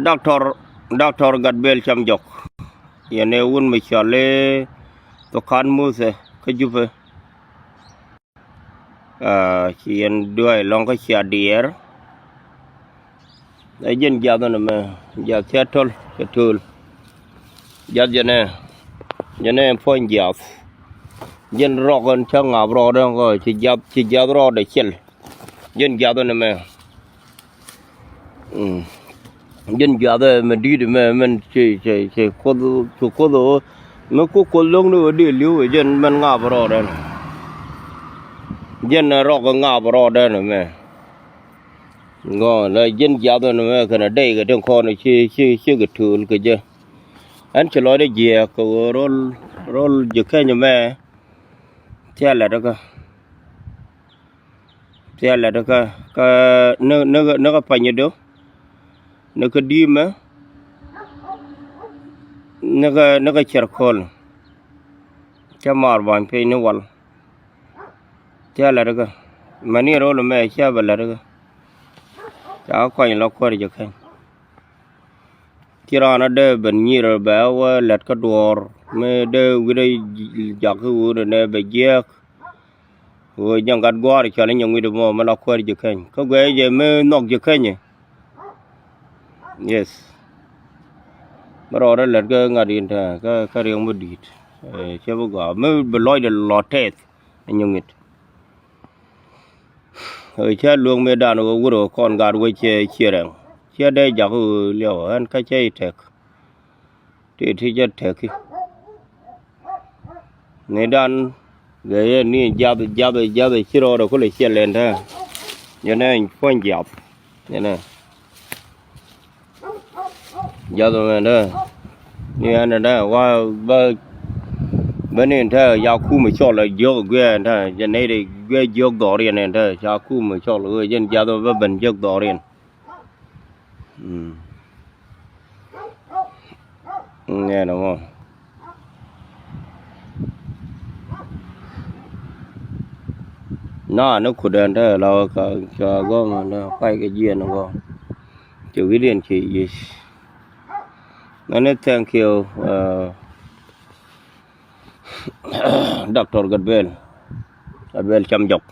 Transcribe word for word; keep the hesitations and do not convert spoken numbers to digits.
Doctor, Doctor Gatbel Cam Jɔk. Yɛn ɛ wun mi cɔal i̱ Thukan Muthɛ kä Jupɛ. Ci yɛn duay lɔ̱ŋ kä cia diɛɛr. Ɛ jɛn jiath ɛn ɛmɛ, jiath cɛ töl, cɛ töl. Jiath jɛn ɛ, jɛn ɛ puɔ̱ny jiath. Jɛn rɔɔk ɛn cä ŋaap rɔɔdɛ ŋɔ, ci jiath, ci jiath rɔɔdɛ cɛl. Jɛn jiath ɛn ɛmɛ. Jɛn jiath ɛ mɛ di̱i̱t mɛ mɛn ci, ci, ci kuoth, ci kuoth ɣöö mɛ ku kuoth lo̱ŋni ɣöö dee li̱w ɛ jɛn mɛn ŋaap rɔɔdɛ nɔ. Jɛn rɔɔk ŋaap rɔɔdɛ nɔ mɛ. Ŋɔ la jɛn jiath ɛn ɛmɛ kɛnɛ dɛy kɛ tin kɔn ci, ci, ci kɛ töl kɛ jɛ. Ɛn ci lɔcdɛ jiɛɛk kɛ ɣöö ro̱l, ro̱l ji̱ keny ɛmɛ. Thia lɛt kä, thia lɛt kä, kä ni, ni, ni kä Panyädö, ni kä Di̱i̱mɛ, ni kä, ni kä Cɛrköl. Cä mar ba̱ny piny ni wal. Thia lɛt kä. Mani ro̱l ɛmɛ cia bɛ lɛt kä. Ca kɔny lɔ kuäär ji̱ keny. Ci raan a dee ben nyir bɛ wä lɛt kä duɔ̱ɔ̱r mi dee wi̱cdɛ jak i̱ wut ɛnɛ bɛ jiääk. Ɣöö jɛn gat gua̱a̱r cɔal i̱ nyɛ ŋui̱t ɛmɔ mi la kuäär ji̱ keny kä guɛy jɛ mi nhɔk ji̱ keny. Yes. Mi rɔɔdɛ lɛt kä ŋa̱t in tɛ kä, kä riɛk mi di̱i̱t. Cɛ bi gɔaa mi bi lɔcdɛ lɔ tɛth inyuŋit. Ɛ cä lueŋ mëëdan ɣöö wut ɣöö kɔn gaat wec ciɛ, ciɛ rɛŋ. Ciɛ dee jak ɣöö liɛw ɛn kä cä i̱ tɛk. Ti ti cä tɛk i̱ mëëdan. Gɛ yɛ ni jiath, jiath, jiath ci rɔɔdɛ kulɛ ciɛ lɛn tɛ. Jɛn ɛ puɔ̱ny jiath. Jɛn ɛ jath mɛ dä ni ɛn dä wa bä bä ni tɛ ya kumɛ cɔl jiök guiɛ tɛ jɛ ney de guiɛ jiök dhɔriɛn tɛ ca kumɛ cɔl ɣöö jɛn jath bä ben jiök dhɔriɛn. Nɛn mɔ. Na ni kudɛn te la ka, ka gɔmɛ la pay kɛ jiɛn gɔ. Cɛ wi̱diɛn cɛ yic. Many thank you, uh, Doctor Gatbel. Gatbel Cam Jɔk.